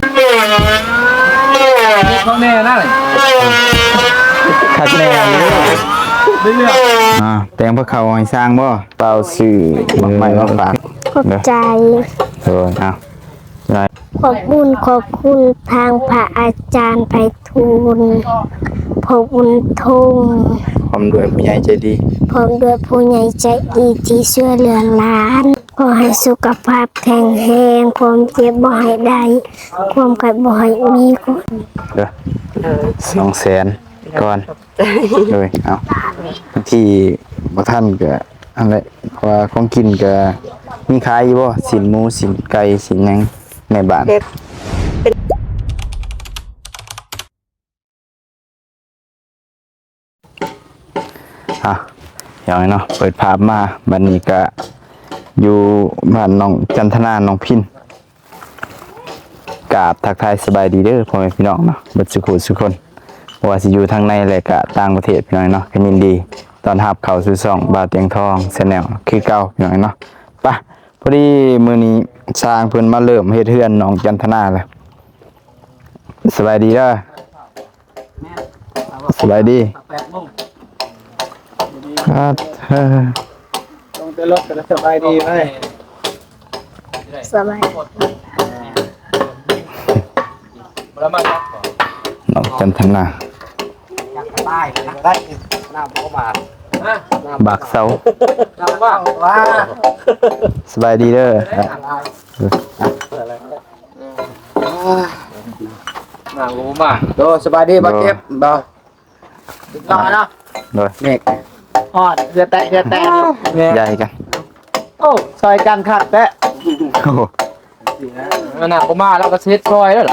ເຮັດຂອງແນ່ນະ ຄັກແນ່ເດີ ເລື່ອຍໆ ອ່າ ແຕ່ງພາເຂົ້າໃຫ້ຊ່າງບໍ່? ບ່າວຊື້ໝາກໄມ້ມາຝາກ. ຂອບໃຈ. ໂດຍ ເອົາ ຂອບບຸນຂອບຄຸນທາງພະອາຈານໄພທູນ ພໍ່ບຸນທົງ ພ້ອມດ້ວຍຜູ້ໃຫຍ່ໃຈດີ ພ້ອມດ້ວຍຜູ້ໃຫຍ່ໃຈດີທີ່ຊ່ວຍເຫຼືອຫຼານ. ຂໍໃຫ້ສຸຂະພາບແຂງແຮງ ຄວາມເຈັບບໍ່ໃຫ້ໄດ້ ຄວາມໄຂ້ບໍ່ໃຫ້ມີ. ເດີ ສອງແສນກ່ອນ. ໂດຍ ເອົາ ບາງທີບໍ່ທັນກະອັນແຫຼະ ເພາະວ່າຂອງກິນກະມີຂາຍຢູ່ບໍ່? ຊີ້ນໝູ ຊີ້ນໄກ່ ຊີ້ນຫຍັງໃນບ້ານ. ອ່ະ ເອົາເນາະ ເປີດພາບມາ ບັດນີ້ກະຢູ່ບ້ານນ້ອງຈັນທະນາ ນ້ອງພິນ. ກາບທັກທາຍສະບາຍດີເດີພໍ່ແມ່ພີ່ນ້ອງເນາະ ເບິດສູ່ຜູ້ສູ່ຄົນ ບໍ່ວ່າຊິຢູ່ທາງໃນ ແລະ ກະຕ່າງປະເທດ ພີ່ນ້ອງເນາະ. ກະຍິນດີຕ້ອນຮັບເຂົ້າສູ່ຊ່ອງບ່າວຕຽງທອງ Channel ຄືເກົ່າ ພີ່ນ້ອງເນາະ. ປະ ພໍດີມື້ນີ້ຊ່າງເພິ່ນມາເລີ່ມເຮັດເຮືອນນ້ອງຈັນທະນາແລ້ວ. ສະບາຍດີເດີ. ສະບາຍດີ. ແປດໂມງ ອ່າ ເອີ ລົງແຕ່ລົດກໍສະບາຍດີໄວ້. ສະບາຍ ນ້ອງຈັນທະນາ ບາກເຊົາ. ສະບາຍດີເດີ. ເອີ ນາງໂອມາ. ໂດ ສະບາຍດີ ບ່າວເຈັບ ບ່າວ ເນາະ ໂດຍ ເມກ ຮອດ ເຮືອແຕກ ເຮືອແຕກ ແມ່ນ ໃຫຍ່ກັນ. ໂອ້ ຊ່ອຍກັນຄັກແທ້. ໂອ້ ນາງໂອມາ ລາວກໍຊິເຮັດຊ່ອຍແລ້ວ.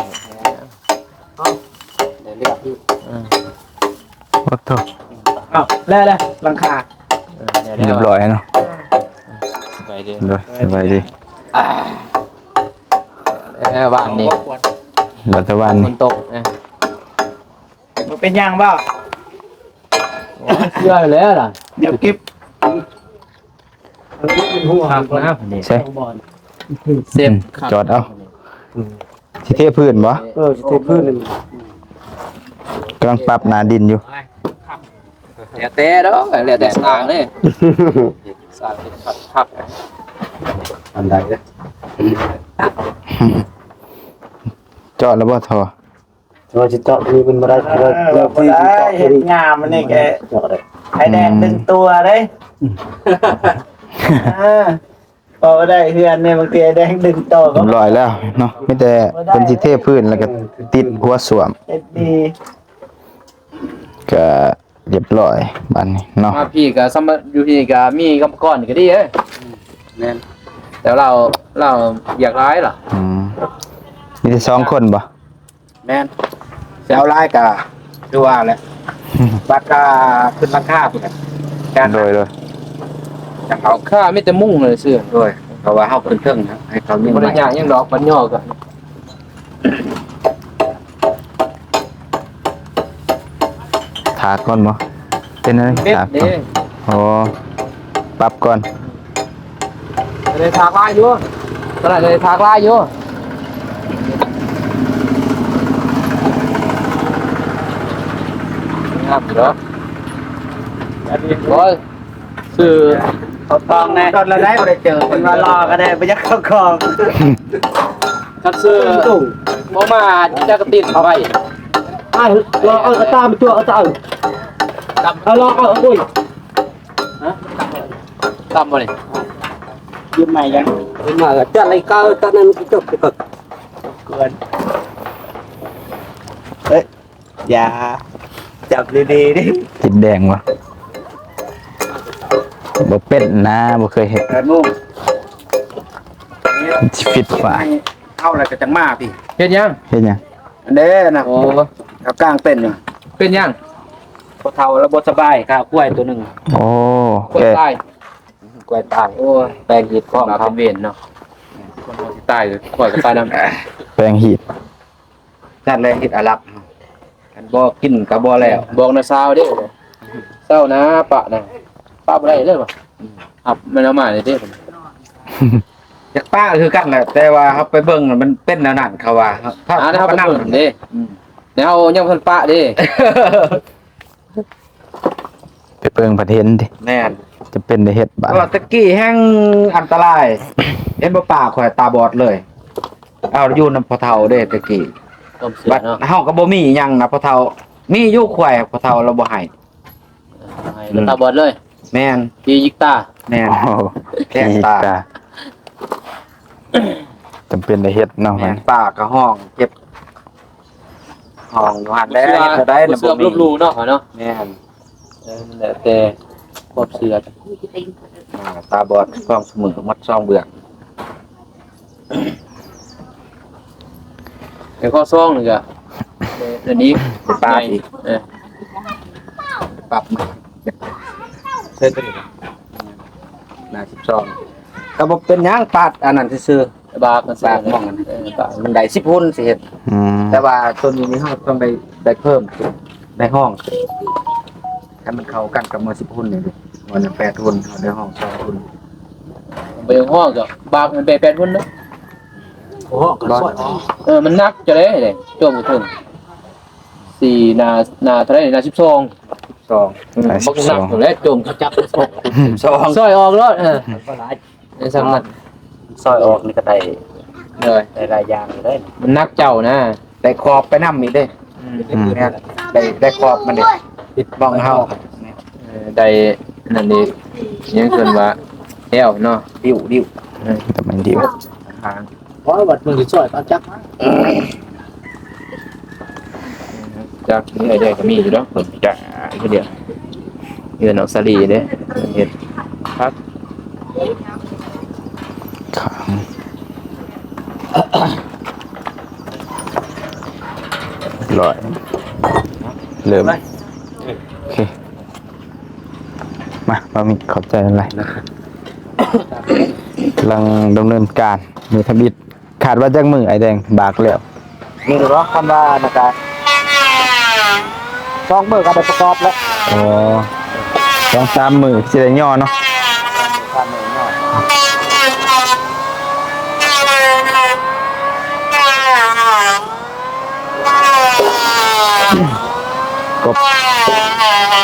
ໂອ້ໂທ້ ເອົາ ແລ້ວ ແລ້ວ ຫຼັງຄາ ເອີ ແລ້ວ ຮຽບຮ້ອຍເນາະ. ສະບາຍດີ ໂດຍ ສະບາຍດີ. ເອີ ວານນີ້ ແລ້ວແຕ່ວານນີ້ ຝົນຕົກ ເອີ ບໍ່ເປັນຫຍັງບໍ່? ເຊື່ອແລ້ວລະ ດຽວເກັບ ຄັກນະ ໃສ່ ເຊບ ອືມ ຄັກ ຈອດເອົາ. ຊິເທພື້ນບໍ່? ເອີ ຊິເທພື້ນ. ກຳລັງປັບໜ້າດິນຢູ່. ແລ້ວແຕ່ດອກ ແລ້ວແຕ່ຊ່າງເດ້. ຊ່າງເຮັດຄັກໆ ອັນໃດເດ້. ເຈາະແລ້ວບໍ່ທໍ່? ວ່າຊິເຈາະນີ້ມັນບໍ່ໄດ້ ເອີ ເອີ ບໍ່ໄດ້ ເຮັດງາມອັນນີ້ແກ ເຈາະໄດ້ ໄອ້ແດງ ອືມ ດຶງຕົວເດ້. ເອີ ພໍໄດ້ເຮືອນນີ້ ບາງທີໄອ້ແດງດຶງຕໍ່ ຮຽບຮ້ອຍແລ້ວເນາະ. ມີແຕ່ເພິ່ນຊິເທພື້ນ ແລ້ວກໍຕິດຫົວສ້ວມ ເຮັດດີ ກະ ຮຽບຮ້ອຍບາດນີ້ເນາະ. ມາພີ້ກະ ສຳລັບຢູ່ພີ້ກະມີກຳມະກອນກະດີເອີຍ. ແມ່ນ ແຕ່ລາວ ລາວວຽກຫຼາຍລະ. ອືມ ມີແຕ່ສອງຄົນບໍ່? ແມ່ນ ຊິເອົາຫຼາຍກະຄືວ່າແຫຼະ ບັດກະຂຶ້ນລາຄາພຸ້ນແຫຼະ. ໂດຍ ໂດຍ ຈັກເອົາ ລາຄາມີແຕ່ມຸງເລີຍຊື່. ໂດຍ ເພາະວ່າເຮົາຂຶ້ນເທິງນະ ໃຫ້ເຂົາຍິງ ບໍ່ໄດ້ຍາກຫຍັງດອກ ປັນຫຍໍ້ກະ ຖາກກ່ອນບໍ່? ເປັນຫຍັງ? ເປັນເດັດ ຖາກກ່ອນ. ເດ້ ອໍ ປັບກ່ອນ. ໄດ້ຖາກຫຼາຍຢູ່ ຕອນນັ້ນໄດ້ຖາກຫຼາຍຢູ່. ງາມຢູ່ດອກ ອັນນີ້ ໂອ້ຍ ຊື້ເຂົ້າກ່ອງແດ່. ດົນແລ້ວໄດ໋ ບໍ່ໄດ້ເຈີ ເພິ່ນວ່າລໍກໍໄດ້ ບໍ່ຢາກເຂົ້າກ່ອງ. ຄັນຊື້ບໍ່ມາຈັກກະຕິດໄວ້. ອ້າຍ ລໍເອົາຕາມຕົວເອົາຕາມ ເອົາລໍເອົາ ໂອ້ຍ ຮະ ຕຳບໍ່ນີ້? ຢືມໃໝ່ກັນ ຢືມມາກໍຈັດໄລເກົ່າ ຕອນນັ້ນມັນຊິຈົບໄປກ່ອນ ເກີນ. ເອີຍ ຢ່າ ຈັບດີໆ ຕິດແດງບໍ່? ບໍ່ເປັນນະ ບໍ່ເຄີຍເຮັດ. ແປດໂມງ ມັນຊິຟິດກວ່າ. ເຮົາແລ້ວກໍຈັ່ງມາພີ້. ເຮັດຫຍັງ? ເຮັດຫຍັງ? ອັນເດ້ນະ. ໂອ້ ເອົາກາງເປັນຢູ່. ເປັນຫຍັງ? ພໍ່ເຖົ້າລາວບໍ່ສະບາຍ ຂ້າຄວາຍໂຕໜຶ່ງ. ໂອ້ ຄວາຍຕາຍ. ຄວາຍຕາຍ. ໂອ້ຍ ແປງຮີດຂອງເຂົາເປັນເວນເນາະ. ຄົນເຮົາຊິຕາຍ ຄວາຍກໍຕາຍນຳ. ແປງຮີດ. ນັ້ນແຫຼະຮີດອາລັກ. ຄັນບໍ່ກິນກໍບໍ່ແລ້ວ. ບອກນາຊາວເດ້. ເຊົານາປະນະ. ປະບໍ່ໄດ້ເລີຍວ່າ. ອືມ ຮັບແມ່ນເອົາມານີ້ເດ້. ຢາກປະຄືກັນແຫຼະ ແຕ່ວ່າເຮົາໄປເບິ່ງມັນເປັນແນວນັ້ນ ເຂົາວ່າ. ຖ້າ ອ່າ ເຮົາໄປເບິ່ງເດ້. ອືມ ແນວຍັງບໍ່ທັນປະເດ້. ໄປເບິ່ງພັດເຫັນຕິ. ແມ່ນ. ຈຳເປັນໄດ້ເຮັດບາດ. ເພາະວ່າແຕ່ກີ້ແຮ່ງອັນຕະລາຍ. ເຫັນບໍ່ ປ້າຂ້ອຍຕາບອດເລີຍ. ເອົາຢູ່ນຳພໍ່ເຖົ້າເດ້ແຕ່ກີ້. ຄວາມເຊື່ອເນາະ. ບັດເຮົາກໍບໍ່ມີຫຍັງນະພໍ່ເຖົ້າ. ມີຢູ່ຄວາຍ ພໍ່ເຖົ້າລາວບໍ່ໃຫ້. ໃຫ້ ອືມ ຕາບອດເລີຍ. ແມ່ນ. ຜີຫຍິກຕາ. ແມ່ນ. ໂອ້ ຜີຫຍິກຕາ. ແຂງຕາ. ຈຳເປັນໄດ້ເຮັດເນາະ. ແມ່ນ. ປ້າກໍຮ້ອງເຈັບ ຫ້ອງຢູ່ຫັ້ນແຫຼະ. ເຮັດແນວໃດນະ ບໍ່ມີ. ເຊື່ອລົບຫຼູ່ເນາະ ເນາະ. ແມ່ນ. ເອີ ແລ້ວແຕ່ຄວາມເຊື່ອ. ອ່າ ຕາບອດສອງມືໝົດສອງເບື້ອງ. ແລ້ວຂໍ້ສອງນີ້ກະ ເອີ ອັນນີ້ ປັບອີກ. ເອີ ປັບໃໝ່ ໃສ່ຕົວນີ້ ໜ້າສິບສອງ ກໍບໍ່ເປັນຫຍັງ. ປາດອັນນັ້ນຊື່ໆ. ບາກມັນ ບາກໝ່ອງນັ້ນ. ເອີ ບາກ ມັນໄດ້ສິບຮຸ່ນຊິເຮັດ. ອືມ ແຕ່ວ່າຕົວນີ້ນີ້ເຮົາຕ້ອງໄດ້ ໄດ້ເພີ່ມ ໄດ້ຫ້ອງໃຫ້ມັນເຂົ້າກັນກັບໝໍສິບຮຸ່ນນີ້. ໝໍນັ້ນແປດຮຸ່ນ ເຮົາໄດ້ຫ້ອງສອງຮຸ່ນ. ບໍ່ຢາກຮ້ອງກໍບາກມັນແປດຮຸ່ນນະ. ໂອ້ ກໍຊ່ອຍອອກ. ເອີ ມັນໜັກຈະໄດ້ເດ້ ໂຈມກະເທິງ ສີ່ ໜ້າ ໜ້າເທົ່າໃດ ໜ້າສິບສອງ. ສິບສອງ. ອືມ ບັກໜັກແຫຼະ ໂຈມເຂົາຈັບສອງ ສອງ ຊ່ອຍອອກໂລດ. ເອີ ບໍ່ຫຼາຍ ໄດ້ສ່ຳນັ້ນ. ຊ່ອຍອອກນີ້ກໍໄດ້ ໂດຍ ໄດ້ຫຼາຍຢ່າງຢູ່ເດ້. ມັນໜັກເຈົ້ານະ. ໄດ້ຂອບໄປນຳອີກເດ້. ອືມ ແມ່ນ ໄດ້ ໄດ້ຂອບມັນເດ້ ມອງເຮົາ. ເອີ ໄດ້ນັ້ນອີກ ຫຍັງເພິ່ນວ່າແລ້ວເນາະ ດິ້ວ ດິ້ວ. ເອີ ແຕ່ມັນດິ້ວ ຫາງ. ເພາະວ່າເພິ່ນຊິຊ່ອຍເຂົາຈັກ ຈັກນີ້ໄດ້ກໍມີຢູ່ດອກ ເພິ່ນຈັກຄືດຽວ. ເຮືອນນ້ອງສາລີເດ້ ເຮັດຜັກ ຮ້ອຍ ເລີ່ມ. ໂອເຄ ມາ ບ່າວມິດ ຂອບໃຈຫຼາຍໆ. ກຳລັງດຳເນີນການ ມື້ທຳອິດ. ຄາດວ່າຈັກມື້ອ້າຍແດງບາກແລ້ວ? ນີ້ເນາະ ຄັນວ່ານະກະ ສອງມື້ກໍໄດ້ປະກອບແລ້ວ. ອໍ ສອງສາມມື້ຊິໄດ້ຍໍເນາະ. ສາມມື້ຍໍ ກົບ.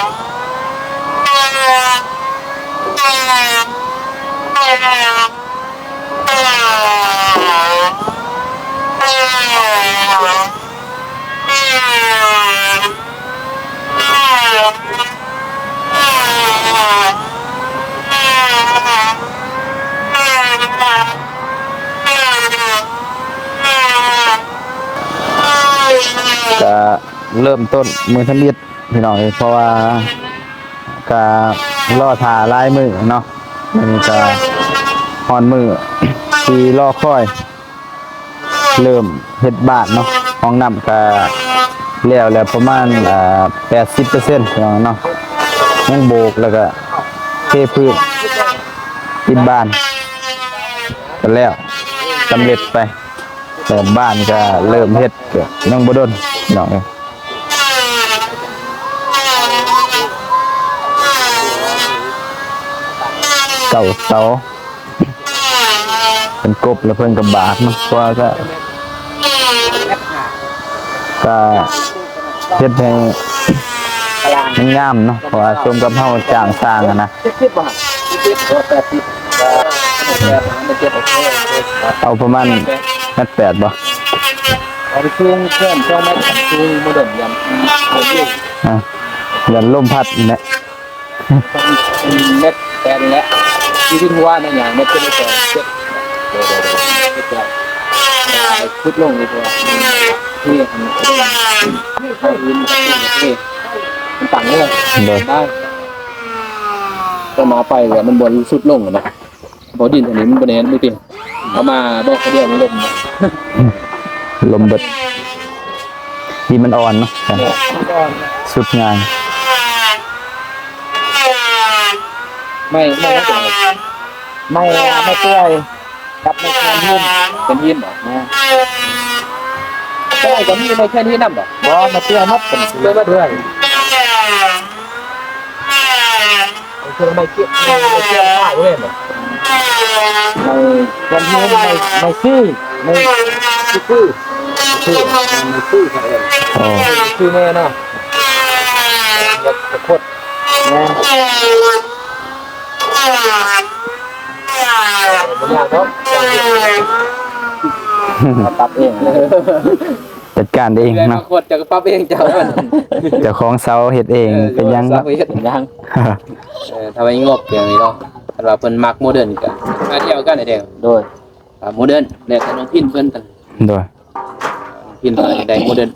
ກະເລີ່ມຕົ້ນມື້ທຳອິດ ພີ່ນ້ອງເອີຍ ເພາະວ່າກະລໍຖ້າຫຼາຍມື້ເນາະ. ມື້ນີ້ກະຮອດມື້ທີ່ລໍຄອຍ ເລີ່ມເຮັດບາດເນາະ. ຫ້ອງນ້ຳກະແລ້ວແລ້ວປະມານ ອ່າ ແປດສິບເປີເຊັນ ພີ່ນ້ອງເນາະ. ຍັງໂບກ ແລ້ວກະເທພື້ນ ຕິດບານ ກະແລ້ວ ສຳເລັດໄປ. ແຕ່ບ້ານກະເລີ່ມເຮັດ ກະຍັງບໍ່ດົນ ພີ່ນ້ອງເອີຍ. ເກົ້າເສົາ ເພິ່ນກົບແລ້ວເພິ່ນກະບາກເນາະ. ເພາະວ່າກະ ກະເຮັດໃຫ້ມັນງາມເນາະ ເພາະວ່າສົມກັບເຮົາຈ້າງຊ່າງຫັ້ນນະ. ເອົາປະມານແມັດແປດບໍ່? ເອົາໄປສູງເພີ່ມສອງແມັດ ສູງບໍ່ດົນ ຢ້ານ ອ່າ ຢ້ານລົມພັດນີ້ແຫຼະ. ແມັດແປດນີ້ແຫຼະ ທີ່ດິນຫົວໃນຫຍັງ ແມັດເຈັດ ແມັດແປດ ເຈັດ ເຈັດ ຂຸດລົງນີ້ ເພາະວ່ານີ້ ອັນນີ້ ມັນຕັ້ງເລີຍ ໂດຍ ໄດ້ ຕໍ່ມາໄປກໍມັນບໍ່ຫຼຸດລົງນະ ເພາະດິນອັນນີ້ມັນບໍ່ແໜ້ນ ບໍ່ເຕັມ ເອົາມາບອກກະດຽວມັນລົງ. ລົມເບິດ ດີມັນອ່ອນເນາະ ແມ່ນ ສຸດງ່າຍ ໄມ້ ໄມ້ ໄມ້ເປື່ອຍ ກັບໄມ້ແຄນຫີນ ແຄນຫີນບໍ? ແມ່ນ ແຕ່ວ່າກໍມີໄມ້ແຄນຫີນນຳບໍ? ບໍ່ ໄມ້ເປື່ອຍໝົດ ເປື່ອຍໝົດ ເປື່ອຍ ຄືໄມ້ເກ- ໄມ້ເກຍມາບໍ່ແມ່ນບໍ? ໄມ້ແຄນຫີນ ໄມ້ ໄມ້ຊີ ໄມ້ຊີ ຊີ ໄມ້ຊີ ອໍ ຊີແນ່ເນາະ ແລ້ວກໍຄົດ ແມ່ນ ບໍ່ຍາກດອກ ປັບເອງ ຈັດການເອງເນາະ ເລື່ອງມາຄົດເຈົ້າກໍປັບເອງເຈົ້າ ເຈົ້າຂອງເສົາເຮັດເອງ ເອີ ເປັນຫຍັງເນາະ ເຈົ້າຂອງເສົາເຮັດຫຍັງ ເອີ ຖ້າວ່າມີງົບຢ່າງນີ້ເນາະ ຄັນວ່າເພິ່ນມັກໂມເດີນກໍ ມາດຽວກັນເດ້ ໂດຍ ອ່າ ໂມເດີນ ແລ້ວແຕ່ນ້ອງພິນເພິ່ນ ໂດຍ ພິນໄດ້ໂມເດີນ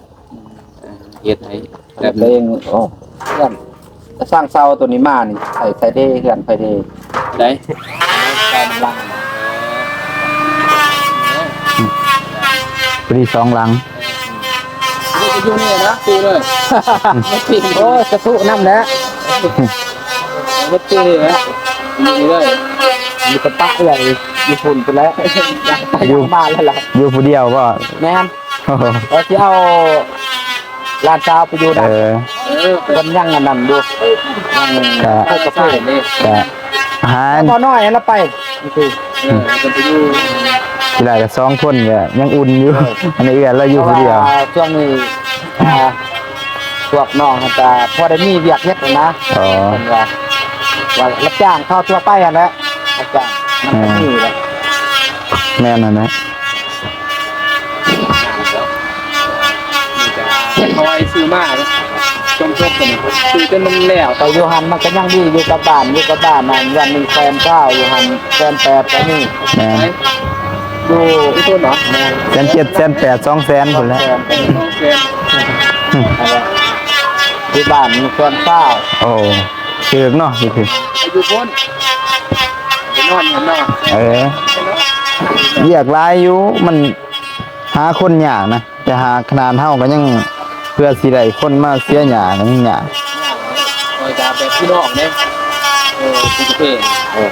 ເຮັດໃຫ້ແບບ ເຮັດເອງ ໂອ້ ເຮືອນ ສ້າງເສົາໂຕນີ້ມານີ້ ໃສ່ ໃສ່ເດ ເຮືອນໃສ່ເດ ໃດ ໃສ່ນຳຫຼັງ ພໍດີສອງຫຼັງ ຢູ່ນີ້ນະ ຕີເລີຍ ໂອ້ຍ ສາທຸນຳແຫຼະ ບໍ່ຕີເລີຍ ຢູ່ນີ້ເລີຍ ຢູ່ກະປະໃຫຍ່ ຢູ່ພຸ້ນພຸ້ນແຫຼະ ຢູ່ ມາແລ້ວລະ ຢູ່ຜູ້ດຽວບໍ? ແມ່ນ ໂອ້ໂຫ ວ່າຊິເອົາຫຼານສາວໄປຢູ່ນຳ ເອີ ເອີ ເພິ່ນຍັງອັນນັ້ນຢູ່ ຍັງ ກະ ໂຄກະເພ ກະຫາ ບໍ່ນ້ອຍຫັ້ນລະໄປ ເອີ ເພິ່ນໄປຢູ່ ທີແລກກະສອງຄົນກະຍັງອຸ່ນຢູ່ ເອີ ອັນນີ້ເອື້ອຍລາວຢູ່ຜູ້ດຽວ ເພາະວ່າຊ່ວງນີ້ ອ່າ ພວກນ້ອງຫັ້ນກະພໍໄດ້ມີວຽກເຮັດຫັ້ນນະ ອໍ ເພິ່ນວ່າ ວ່າຮັບຈ້າງເຂົາທົ່ວໄປຫັ້ນແຫຼະ ຮັບຈ້າງ ມັນກໍມີແຫຼະ ແມ່ນຫັ້ນແຫຼະ ນີ້ກະຄ່ອຍຊື້ມາ ຈົ່ມທົບຕົວນີ້ ຊື້ຈົນມັນແລ້ວ ກໍຢູ່ຫັ້ນມັນກໍຍັງດີ ຢູ່ກັບບ້ານ ຢູ່ກັບບ້ານນັ້ນ ວັນໜຶ່ງແສນຊາວ ຢູ່ຫັ້ນແສນແປດກໍມີ ແມ່ນ ຢູ່ທີ່ພຸ້ນເນາະ ແມ່ນ ແສນເຈັດ ແສນແປດ ສອງແສນພຸ້ນແຫຼະ ສອງແສນ ຢູ່ບ້ານແສນຊາວ ໂອ້ ຖືກເນາະ ຢູ່ພຸ້ນ ໄປນອນຫັ້ນເນາະ ເອີ ວຽກຫຼາຍຢູ່ ມັນຫາຄົນຍາກນະ ແຕ່ຫາຂະໜາດເຮົາກໍຍັງ ເພື່ອຊິໄດ້ຄົນມາເສຍຫຍ້າກໍຍັງຍາກ ໂອ້ຍ ແບບພີ່ນ້ອງເດ້ ເອີ ຄືເພງ ເອີ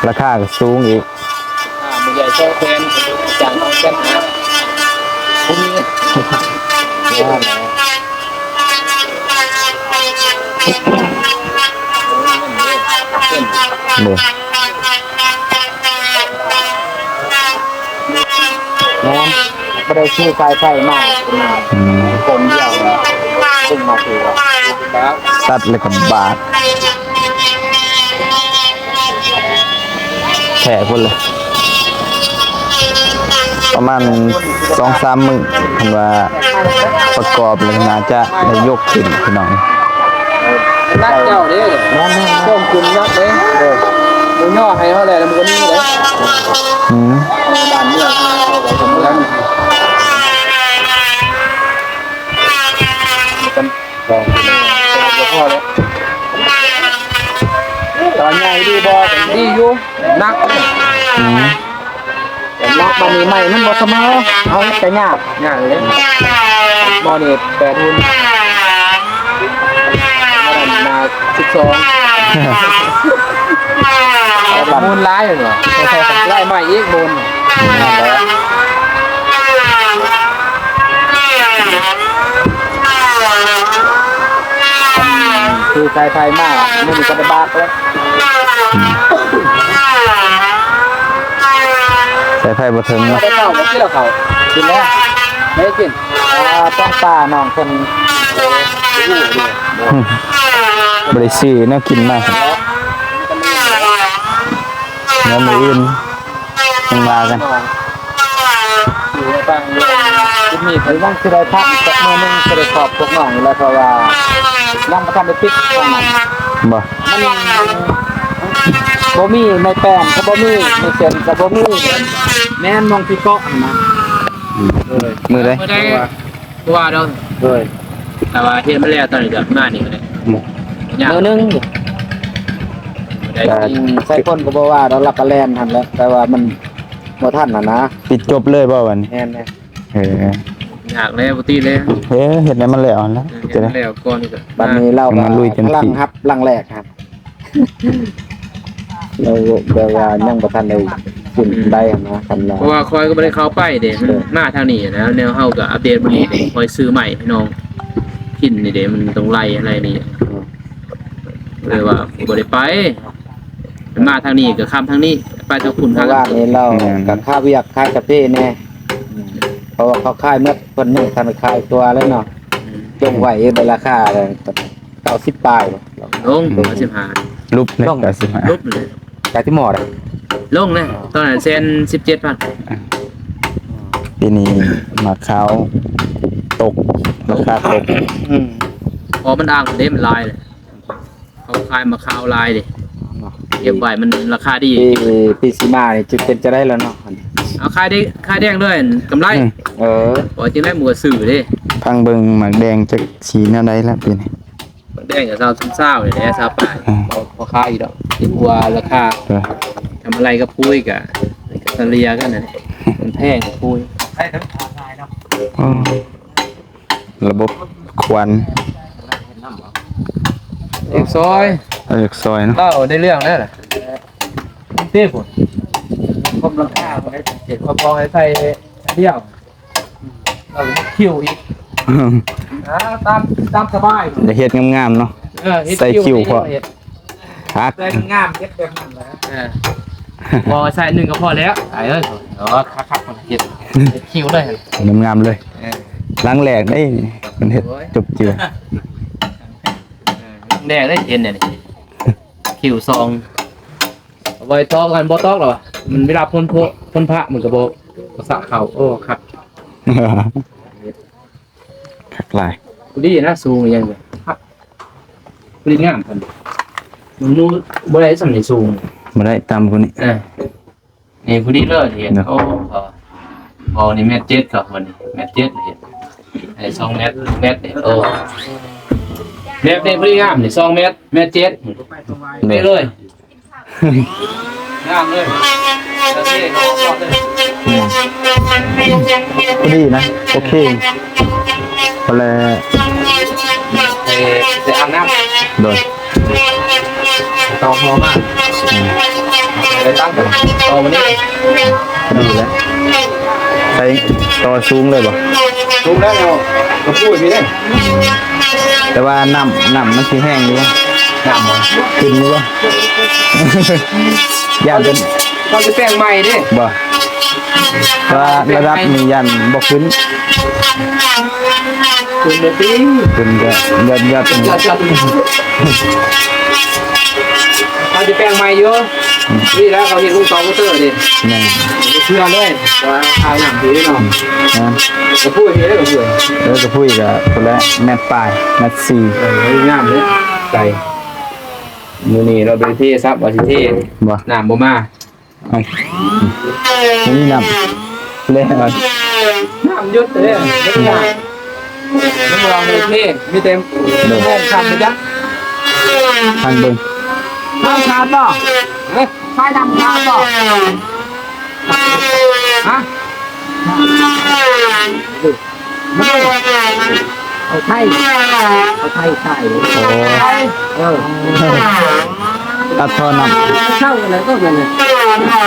ລາຄາກໍສູງອີກ ອ່າ ມື້ໃຫຍ່ສອງແສນ ຈ້າງສອງແສນຫ້າ ບໍ່ມີ ໂດຍ ແມ່ນ ບໍ່ໄດ້ຊື້ສາຍໄຟມາ ອືມ ຄົນດຽວ ເພິ່ນມາຊື້ ຕັດແລ້ວກໍບາດ ແທ້ພຸ້ນເລີຍ ປະມານສອງສາມມື້ ຄັນວ່າປະກອບແລ້ວໜ້າຈະໄດ້ຍົກຂຶ້ນພີ່ນ້ອງ ໜັກເຈົ້າເດ້ ແມ່ນໆໆ ຄວາມຂຶ້ນໜັກເດ້ ເອີ ບໍ່ຍໍໃຫ້ເຮົາແລ້ວ ມັນກໍໜີເດ້ ອືມ ບ້ານເມືອງເຮົາກໍເໝືອນ ສອງ ສອງ ກໍພໍແລ້ວ ຕອນໃຫຍ່ດີບໍ່? ດີຢູ່ ໜັກ ອືມ ໜັກ ບາດນີ້ໄມ້ມັນບໍ່ສະເໝີ ເຮົາເຮັດກໍຍາກ ຍາກເລີຍ ໝໍນີ້ແປດຮຸ່ນ ອັນນັ້ນໜ້າສິບສອງ ແລ້ວກໍມູນຫຼາຍເນາະ ໄລ່ໃໝ່ອີກມູນ ນັ້ນແຫຼະ ຄືສາຍໄຟມາ ມື້ນີ້ກໍໄດ້ບາກແລ້ວ ສາຍໄຟບໍ່ເຖິງເນາະ ໄດ້ເຂົ້າບໍ່? ກິນແລ້ວເຂົ້າ ກິນແລ້ວ ໄດ້ກິນ ອ່າ ຕ້ອງປານ້ອງເພິ່ນ ບໍ່ໄດ້ຊື້ແນວກິນມາ ແລ້ວມື້ອື່ນ ຈັ່ງວ່າກັນ ຢູ່ໃນບ້ານ ຈຸດນີ້ເພິ່ນຍັງຊິໄດ້ພັກຈັກມື້ໜຶ່ງ ຊິໄດ້ຂອບພວກນ້ອງນີ້ແຫຼະ ເພາະວ່າຍັງບໍ່ທັນໄດ້ປິດທາງນັ້ນ ບໍ່ ມັນບໍ່ມີໄມ້ແປ້ນກໍບໍ່ມີ ໄມ້ເສັ້ນກໍບໍ່ມີ ແມ່ນ ມອງທີ່ເກາະຫັ້ນນະ ອືມ ເອີຍ ມື້ໃດ? ມື້ໃດ? ບໍ່ວ່າດອກ ໂດຍ ຖ້າວ່າເຮັດມັນແລ້ວຕອນນີ້ກໍມານີ້ກໍໄດ້ ມື້ໜຶ່ງ ໄດ້ ແຕ່ ໄຊພົນກໍບໍ່ວ່າດອກ ລາວກໍແລ່ນຫັ້ນແຫຼະ ແຕ່ວ່າມັນ ບໍ່ທັນຫັ້ນນະ ປິດຈົບເລີຍບໍ່ບັດນີ້? ແມ່ນແຫຼະ ເອີ ຍາກແລ້ວ ບໍ່ຕິແລ້ວ ເອີ ເຮັດໃຫ້ມັນແລ້ວຫັ້ນແຫຼະ ເອີ ເຮັດໃຫ້ມັນແລ້ວກ່ອນກໍ ບັດນີ້ລາວກໍ ມາລຸຍເຕັມທີ່ ກຳລັງຮັບຫຼັງແລກຫັ້ນ ລາວແບບວ່າຍັງບໍ່ທັນໄດ້ສິ້ນໄດ້ຫັ້ນນະ ຄັນວ່າ ເພາະວ່າຂ້ອຍກໍບໍ່ໄດ້ເຂົ້າໄປເດ້ ເອີ ມາທາງນີ້ນະ ແນວເຮົາກໍອັບເດດມື້ນີ້ ຂ້ອຍຊື້ໃໝ່ພີ່ນ້ອງ ພິນນີ້ເດ້ ມັນຕ້ອງໄລ່ໄລ່ນີ້ ເອີ ເລີຍວ່າບໍ່ໄດ້ໄປ ມາທາງນີ້ກໍຂ້າມທາງນີ້ ໄປທາງພຸ້ນ ເມື່ອວານນີ້ລາວ ແມ່ນ ກໍຄາວຽກຂາຍກາເຟແດ່ ເພາະວ່າເຂົາຂາຍໝົດ ເພິ່ນຍັງບໍ່ທັນຂາຍຕົວເລີຍເນາະ ອືມ ລົງໄວ້ໃນລາຄາເກົ້າສິບປາຍ ລົງ ອືມ ເກົ້າສິບຫ້າ ຫຼຸບເລີຍ ລົງ ເກົ້າສິບຫ້າ ຫຼຸບເລີຍ ກາຊິໝໍດ ລົງເລີຍ ຕອນນັ້ນແສນສິບເຈັດພັນ ປີນີ້ໝາກຂາວຕົກ ລາຄາຕົກ ອືມ ເພາະມັນອ່າງເດ້ ມັນຫຼາຍເລີຍ ເຂົາຂາຍໝາກຂາວຫຼາຍເດ້ ເກັບໄວ້ມັນລາຄາດີ ປີ ປີຊິມານີ້ຈະເປັນຈັ່ງໃດລະເນາະ ເອົາຂາຍໄດ້ ຂາຍແດງເລີຍ ກຳໄລ ອືມ ເອີ ບໍ່ຈັ່ງໃດມັນກໍຊື້ເດ້ ຟັງເບິ່ງໝາກແດງຈັກສີແນວໃດລະປີນີ້ ໝາກແດງກໍຊາວຊາວນີ້ແຫຼະ ຊາວປາຍ ອືມ ພໍ ພໍຂາຍຢູ່ດອກ ດີກວ່າລາຄາ ເອີ ທຳອາໄລກັບປຸ໋ຍກໍ ກໍສະເລ່ຍກັນນັ້ນແຫຼະ ມັນແພງກວ່າປຸ໋ຍ ອໍ ລະບົບຄວັນ ເອກຊອຍ ເອີ ເອກຊອຍເນາະ ເອົາໄດ້ເລື່ອງແລ້ວລະ ເຕ້ພຸ້ນ ຄົມຫຼັງຄາບໍ່ໄດ້ສັງເກດ ເຂົາບອກໃຫ້ໃສ່ດຽວ ເອົາຄິວອີກ ອ່າ ຕາມ ຕາມສະບາຍ ຢາກເຮັດງາມໆເນາະ ເອີ ເຮັດ ໃສ່ຄິວພໍ ເຮັດ ຄັກ ໃສ່ງາມ ເຮັດແບບນັ້ນແຫຼະ ເອີ ພໍໃສ່ໜຶ່ງກໍພໍແລ້ວ ອ້າຍເອີຍ ເອີ ຄັກໆ ເຮັດ ເຮັດຄິວເລີຍ ງາມໆເລີຍ ເອີ ຫຼັງແລກເດ້ ເພິ່ນເຮັດ ໂອ້ຍ ຈົບເຈືອ ເອີ ແລກໄດ້ເຫັນແນ່ນີ້ ຄິວສອງ ເອົາໄວ້ຕອກກັນ ບໍ່ຕອກແລ້ວວະ ມັນເວລາພົ້ນໂພ ພົ້ນພະ ມັນກໍບໍ່ ບໍ່ສະເຂົ້າ ໂອ້ ຄັກ ຄັກຫຼາຍ ພໍດີນະ ສູງອີ່ຫຍັງນີ້ ຄັກ ພໍດີງາມ ມັນບໍ່ໄດ້ສ່ຳນີ້ ສູງ ບໍ່ໄດ້ ຕ່ຳກວ່ານີ້ ເອີ ນີ້ພໍດີເລີຍ ເຫັນ ເນາະ ໂອ້ ເອີ ບໍ່ ນີ້ແມັດເຈັດ ຄັບ ນີ້ແມັດເຈັດ ເຫັນ ໄດ້ສອງແມັດ ແມັດນີ້ ໂອ້ ແມັດນີ້ພໍດີງາມ ນີ້ສອງແມັດ ແມັດເຈັດ ນີ້ເລີຍ ງາມເລີຍ ໂອເຄ ພໍດີນະ ໂອເຄ ພໍແລ້ວ ໄປ ໄປອາບນ້ຳ ໂດຍ ຕໍ່ພໍມາ ອືມ ໄປຕັ້ງຕໍ່ມື້ນີ້ ດີແລ້ວ ໃສ່ຕໍ່ສູງເລີຍບໍ່? ສູງແລ້ວ ກະປູ້ຍພີ້ເດ້ ແຕ່ວ່ານ້ຳ ນ້ຳມັນຊິແຮງຢູ່ບໍ່? ນ້ຳບໍ່? ຂຶ້ນຢູ່ບໍ່? ຢ້ານເປັນ ເຂົາຊິແປງໃໝ່ເດ້ ບໍ່? ແຕ່ວ່າລະດັບນີ້ຢ້ານບໍ່ຂຶ້ນ ຂຶ້ນເດ້ຕິ ຂຶ້ນກະຍອດໆ ເຂົາຊິແປງໃໝ່ຢູ່ ອືມ ນີ້ແຫຼະ ເຂົາເຮັດວງຈອນວອເຕີເດ້ ແມ່ນ ເຊື່ອເລີຍ ແຕ່ວ່າອ່າງນ້ຳດີເນາະ ແມ່ນ ກະພຸ້ຍດີເດ້ ກະພຸ້ຍ ເອີ ກະພຸ້ຍກະພຸ້ນແຫຼະ ແມັດປາຍ ແມັດສີ່ ເອີ ງາມເດ້ ໃສ່ ມື້ນີ້ເຮົາໄປເທຊັບວ່າຊິເທ ບໍ່ ນ້ຳບໍ່ມາ ເອົ້າ ບໍ່ມີນ້ຳແລ້ວ ນ້ຳຢຸດເດ້ ຍັງວ່າ ຍັງວ່າບໍ່ເທ ມີແຕ່ ໂດຍ ແມ່ນທຳໄປຈັກ ທາງເບິ່ງ ນ້ຳຂາດບໍ່? ເອີ ສາຍນ້ຳຂາດບໍ່? ຮະ? ເອົາໄຖ ເອົາໄຖໃສ່ ໂອ້ ເອີ ຕັດທໍ່ນ້ຳ ເຊົາແລ້ວກໍນັ້ນແຫຼະ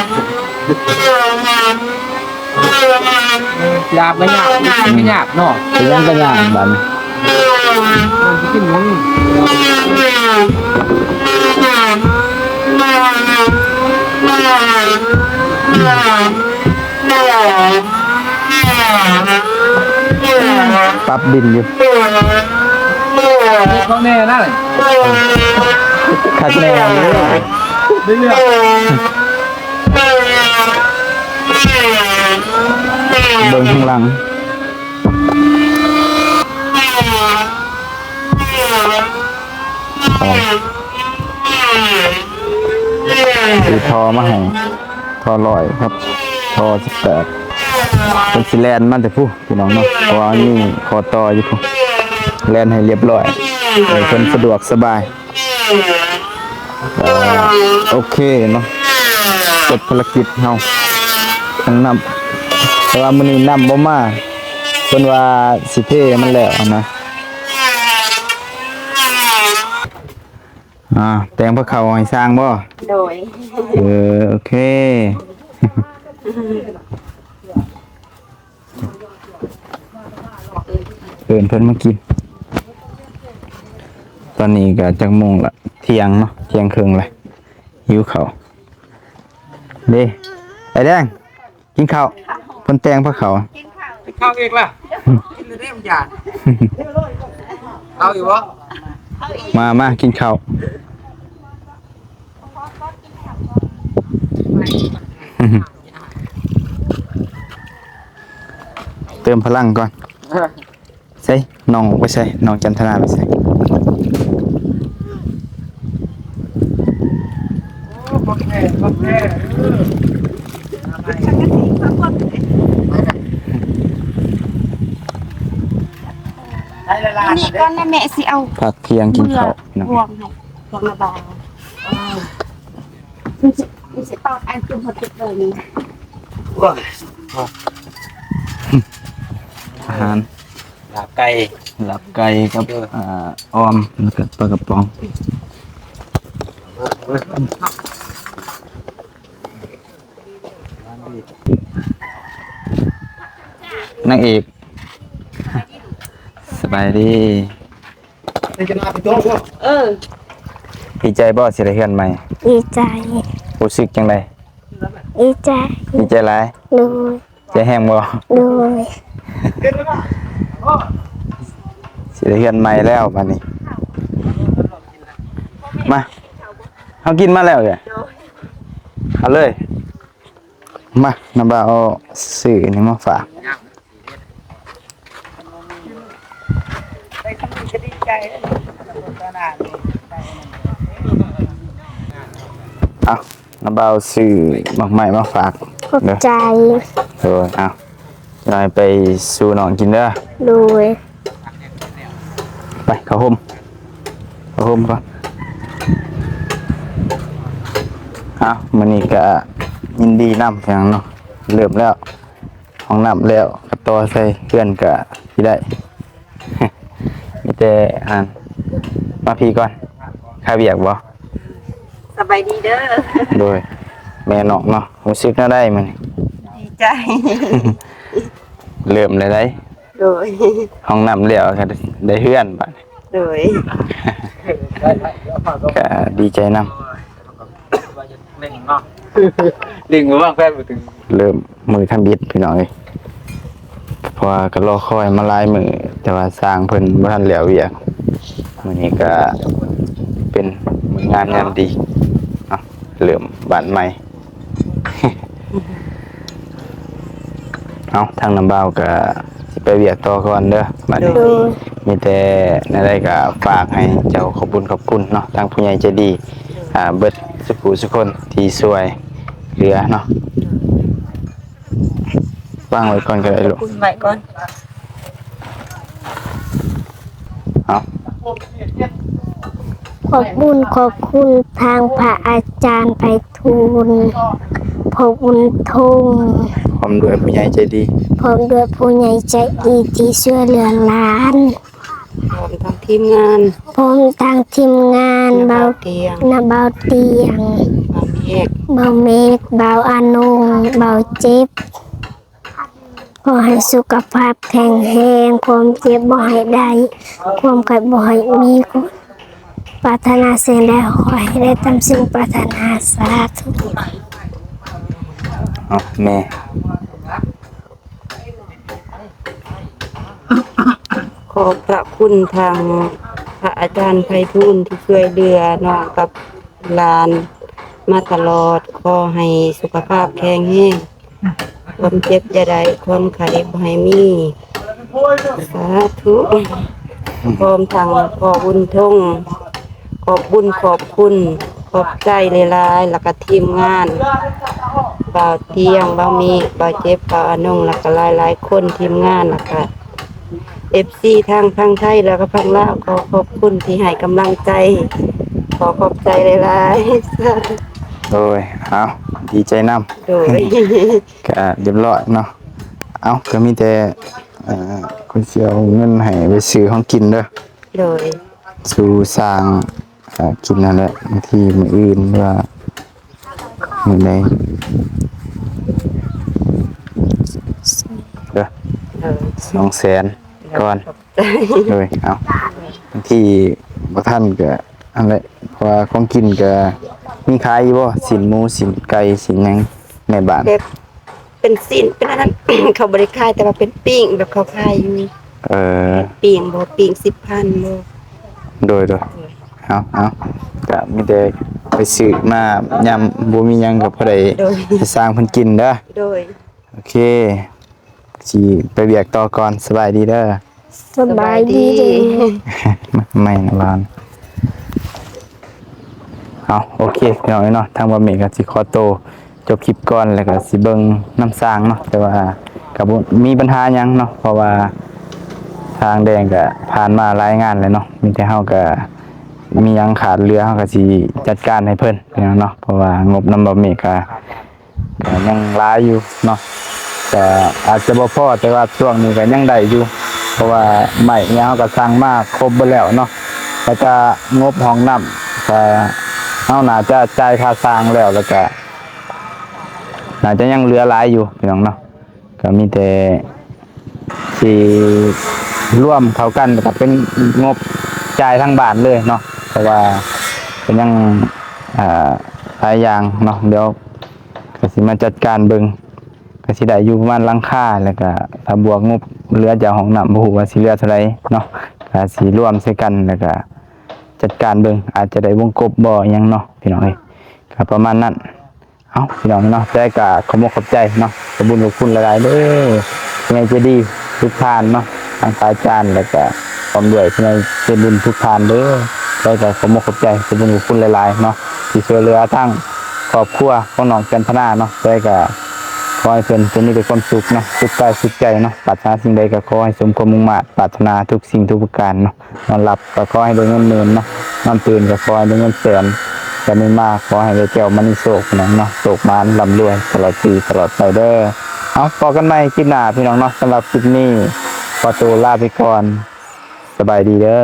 ຢາກກໍຍາກ ກິນກໍຍາກເນາະ ເປັນຫຍັງກໍຍາກບັດນີ້ ມັນຊິກິນຫຍັງ ປັບດິນຢູ່ ຂອງແນ່ນະ ຄັກແນ່ເລີຍ ເບິ່ງຂ້າງຫຼັງ ອໍ ຊື້ທໍ່ມາໃຫ້ ທໍ່ຮ້ອຍຄັບ ທໍ່ສິບແປດ ເພິ່ນຊິແລ່ນມາແຕ່ພຸ້ນ ພີ່ນ້ອງເນາະ ເພາະວ່າມີຂໍ້ຕໍ່ຢູ່ພຸ້ນ ແລ່ນໃຫ້ລຽບລ້ອຍ ໃຫ້ເພິ່ນສະດວກສະບາຍ ເອີ ໂອເຄເນາະ ຈົບພາລະກິດເຮົາ ທັງນ້ຳ ແຕ່ວ່າມື້ນີ້ນ້ຳບໍ່ມາ ເພິ່ນວ່າຊິເທໃຫ້ມັນແລ້ວຫັ້ນນະ. ອ່າ ແຕ່ງພາເຂົ້າໃຫ້ຊ່າງບໍ່? ໂດຍ ເອີ ໂອເຄ ເອີ້ນເພິ່ນມາກິນ. ຕອນນີ້ກໍຈັກໂມງລະ? ທ່ຽງເນາະ ທ່ຽງເຄິ່ງລະ ຫິວເຂົ້າເດ້. ໄອ້ແດງ ກິນເຂົ້າ ເພິ່ນແຕ່ງພາເຂົ້າ. ກິນເຂົ້າອີກລະ? ກິນແລ້ວເດ້ມັນຢາກ ເອົາອີກບໍ່? ມາ ມາກິນເຂົ້າ. ເຕີມພະລັງກ່ອນ. ໃສ ນ້ອງໄປໃສ? ນ້ອງຈັນທະນາໄປໃສ? ນີ້ກ່ອນນະແມ່ ຊິເອົາ ພັກທ່ຽງກິນເຂົ້າ ເມືອ ເນາະ ພວງໃຫ້ ພວງລະບາຍ ມັນຊິ ມັນຊິຕອດອັນຈຸ່ມຫົວຕິດເລີຍນີ້. ອາຫານ ລາບໄກ່ ລາບໄກ່ກັບ ເອີ ອ່າ ອ່ອມ ແລ້ວກໍປາກະປ໋ອງ. ນາງເອກ ສະບາຍດີ. ເອີ ດີໃຈບໍ່ ຊິໄດ້ເຮືອນໃໝ່? ດີໃຈ. ຮູ້ສຶກຈັ່ງໃດ? ດີໃຈ. ດີໃຈຫຼາຍ? ໂດຍ. ໃຈແຮງບໍ່? ໂດຍ. ຊິໄດ້ເຮືອນໃໝ່ແລ້ວບາດນີ້. ມາ ເຮົາກິນມາແລ້ວເອີຍ ເອົາເລີຍ. ມາ ນ້າບ່າວເອົາຊື້ນີ້ມາຝາກ. ເອົາ ນ້າບ່າວຊື້ໝາກໄມ້ມາຝາກ. ຂອບໃຈ. ໂດຍ. ເອົາ ໄປສູ່ນ້ອງກິນເດີ. ໂດຍ. ໄປເຂົ້າຮົ່ມ ເຂົ້າຮົ່ມກ່ອນ. ເອົາ ມື້ນີ້ກະຍິນດີນຳ ພີ່ນ້ອງເນາະ ເລີ່ມແລ້ວ ຫ້ອງນ້ຳແລ້ວ ກະຕໍ່ໃສ່ເຮືອນກະຊິໄດ້ ມີແຕ່ອັນ ມາພີ້ກ່ອນ ຄາວຽກບໍ່? ສະບາຍດີເດີ. ໂດຍ. ແມ່ນ້ອງເນາະ ຮູ້ສຶກແນວໃດມື້ນີ້? ດີໃຈ. ເລີ່ມແລ້ວໃດ໋. ໂດຍ. ຫ້ອງນ້ຳແລ້ວກໍໄດ້ເຮືອນບາດນີ້. ໂດຍ. ກໍດີໃຈນຳ. ເລັ່ງເນາະ ເລັ່ງບໍ່ວາງແຜນບໍ່ເຖິງ. ເລີ່ມມື້ທຳອິດ ພີ່ນ້ອງເອີຍ ເພາະວ່າກໍລໍຄອຍມາຫຼາຍມື້ ແຕ່ວ່າຊ່າງເພິ່ນບໍ່ທັນແລ້ວວຽກ. ມື້ນີ້ກໍເປັນມື້ງາມຍາມດີເນາະ ເລີ່ມບ້ານໃໝ່. ເອົາ ທາງນ້ຳບ່າວກໍຊິໄປວຽກຕໍ່ກ່ອນເດີບາດນີ້. ໂດຍ. ມີແຕ່ແນວໃດກໍຝາກໃຫ້ເຈົ້າຂອບບຸນຂອບຄຸນເນາະ ທາງຜູ້ໃຫຍ່ໃຈດີ ອ່າ ເບິດສຸຜູ້ສຸຄົນທີ່ຊ່ວຍເຫຼືອເນາະ. ວາງໄວ້ກ່ອນກໍໄດ້ລູກ ຂອບຄຸນໄວ້ກ່ອນ. ເອົາ ຂອບບຸນຂອບຄຸນທາງພະອາຈານໄພທູນ ພໍ່ບຸນທົງ ພ້ອມດ້ວຍຜູ້ໃຫຍ່ໃຈດີ ພ້ອມດ້ວຍຜູ້ໃຫຍ່ໃຈດີທີ່ຊ່ວຍເຫຼືອຫຼານ ພ້ອມທັງທີມງານ ພ້ອມທັງທີມງານ ນ້າບ່າວຕຽງ ນ້າບ່າວຕຽງ ບ່າວເມກ ບ່າວເມກ ບ່າວອານົງ ບ່າວເຈັບ. ຂໍໃຫ້ສຸຂະພາບແຂງແຮງ ຄວາມເຈັບບໍ່ໃຫ້ໄດ້ ຄວາມໄຂ້ບໍ່ໃຫ້ມີ ປາດຖະໜາສິ່ງໃດ ຂໍໃຫ້ໄດ້ຕາມສິ່ງປາດຖະໜາ. ສາທຸ. ເອົາແມ່ ຂອບພະຄຸນທາງພະອາຈານໄພທູນທີ່ຊ່ວຍເຫຼືອນ້ອງກັບຫຼານມາຕະຫຼອດ ຂໍໃຫ້ສຸຂະພາບແຂງແຮງ ຄວາມເຈັບຢ່າໄດ້ ຄວາມໄຂ້ບໍ່ໃຫ້ມີ. ສາທຸ. ພ້ອມທັງພໍ່ບຸນທົງ ຂອບບຸນຂອບຄຸນ ຂອບໃຈຫຼາຍໆ ແລ້ວກະທີມງານ ບ່າວຕຽງ ບ່າວເມກ ບ່າວເຈັບ ບ່າວອານົງ ແລ້ວກະຫຼາຍໆຄົນ ທີມງານ ແລ້ວກະ ເອັຟຊີ ທັງຝັ່ງໄທ ແລ້ວກະຝັ່ງລາວ ຂໍຂອບຄຸນທີ່ໃຫ້ກຳລັງໃຈ ຂໍຂອບໃຈຫຼາຍໆ. ໂດຍ. ເອົາ ດີໃຈນຳ ໂດຍ ກະຮຽບຮ້ອຍເນາະ. ເອົ້າ ກະມີແຕ່ ເອີ ຂ້ອຍຊິເອົາເງິນໃຫ້ໄປຊື້ຂອງກິນເດີ ໂດຍ ສູ່ສ້າງ ເອີ ກິນນັ້ນແຫຼະ ບາງທີມື້ອື່ນ ຫຼືວ່າມື້ໃດເດີ ໂດຍ ສອງແສນກ່ອນ ໂດຍ ເອົ້າ ບາງທີບໍ່ທັນກະ ອັນແຫຼະ ເພາະວ່າຂອງກິນກະມີຂາຍຢູ່ບໍ່? ຊີ້ນໝູ ຊີ້ນໄກ່ ຊີ້ນຫຍັງໃນບ້ານ ແບບເປັນຊີ້ນ ເປັນອັນນັ້ນ ເຂົາບໍ່ໄດ້ຂາຍ ແຕ່ວ່າເປັນປີ້ງ ແບບເຂົາຂາຍຢູ່ ເອີ ເປັນປີ້ງບໍ່ ປີ້ງສິບພັນບໍ່ ໂດຍ ໂດຍ ໂດຍ ເອົາ ເອົາ ກະມີແຕ່ໄປຊື້ມາ ຍາມບໍ່ມີຫຍັງກະພໍໄດ້ ໂດຍ ໃຫ້ຊ່າງເພິ່ນກິນເດີ ໂດຍ ໂອເຄ ຊິໄປວຽກຕໍ່ກ່ອນ ສະບາຍດີເດີ ສະບາຍດີ ສະບາຍດີ ໄມ້ນະບານ. ເອົາ ໂອເຄ ພີ່ນ້ອງເອີຍເນາະ ທາງບ່າວເມກກໍຊິຂໍໂຕຈົບຄລິບກ່ອນ ແລ້ວກໍຊິເບິ່ງນຳຊ່າງເນາະ ແຕ່ວ່າກໍບໍ່ມີບັນຫາຫຍັງເນາະ ເພາະວ່າທາງແດງກໍຜ່ານມາຫຼາຍງານແລ້ວເນາະ ມີແຕ່ເຮົາກໍມີຫຍັງຂາດເຫຼືອ ເຮົາກໍຊິຈັດການໃຫ້ເພິ່ນ ພີ່ນ້ອງເນາະ ເພາະວ່າງົບນຳບ່າວເມກກໍ ກໍຍັງຫຼາຍຢູ່ເນາະ ກໍອາດຈະບໍ່ພໍ ແຕ່ວ່າຊ່ວງນີ້ກໍຍັງໄດ້ຢູ່ ເພາະວ່າໄມ້ຫຍັງເຮົາກໍສັ່ງມາຄົບເບິດແລ້ວເນາະ ແລ້ວກໍງົບຫ້ອງນ້ຳ ກໍເຮົາໜ້າຈະຈ່າຍຄ່າສ້າງແລ້ວ ແລ້ວກໍໜ້າຈະຍັງເຫຼືອຫຼາຍຢູ່ ພີ່ນ້ອງເນາະ ກໍມີແຕ່ ຊິລວມເຂົ້າກັນ ແລ້ວກໍເປັນງົບຈ່າຍທາງບ້ານເລີຍເນາະ ເພາະວ່າກໍຍັງ ອ່າ ຫຼາຍຢ່າງເນາະ ດຽວກໍຊິມາຈັດການເບິ່ງ ກໍຊິໄດ້ຢູ່ປະມານຫຼັງຄາ ແລ້ວກໍຖ້າບວກງົບເຫຼືອຈາກຫ້ອງນ້ຳ ບໍ່ຮູ້ວ່າຊິເຫຼືອເທົ່າໃດເນາະ ກໍຊິລວມໃສ່ກັນ ແລ້ວກໍຈັດການເບິ່ງ ອາດຈະໄດ້ວົງກົບບໍ່ ອີ່ຫຍັງເນາະ ພີ່ນ້ອງເອີຍ ກໍປະມານນັ້ນ. ເອົ້າ ພີ່ນ້ອງເນາະ ແຕ່ກໍຂອບອົກຂອບໃຈເນາະ ຂອບບຸນຂອບຄຸນຫຼາຍໆເດີ ຜູ້ໃຫຍ່ໃຈດີທຸກທ່ານເນາະ ທັງພະອາຈານ ແລ້ວກໍພ້ອມດ້ວຍຜູ້ໃຫຍ່ໃຈບຸນທຸກທ່ານເດີ ແຕ່ກໍຂອບອົກຂອບໃຈ ຂອບບຸນຂອບຄຸນຫຼາຍໆເນາະ ທີ່ຊ່ວຍເຫຼືອທາງຄອບຄົວຂອງນ້ອງຈັນທະນາເນາະ ແຕ່ກໍຂໍໃຫ້ເພິ່ນ ເພິ່ນມີແຕ່ຄວາມສຸກເນາະ ສຸກກາຍສຸກໃຈເນາະ ປາດຖະໜາສິ່ງໃດກໍຂໍໃຫ້ສົມຄວາມມຸ່ງມາດ ປາດຖະໜາທຸກສິ່ງທຸກປະການເນາະ. ນອນຫຼັບກໍຂໍໃຫ້ໄດ້ເງິນໝື່ນເນາະ ນອນຕື່ນກໍຂໍໃຫ້ໄດ້ເງິນແສນ ກະມີມາຂໍໃຫ້ໄດ້ແກ້ວມະນີໂຊກເນາະ ໂຊກໝານລ່ຳລວຍຕະຫຼອດປີຕະຫຼອດໄປເດີ. ເອົາ ພໍ້ກັນໃໝ່ຄລິບໜ້າພີ່ນ້ອງເນາະ ສຳລັບຄລິບນີ້ຂໍໂຕລາໄປກ່ອນ ສະບາຍດີເດີ.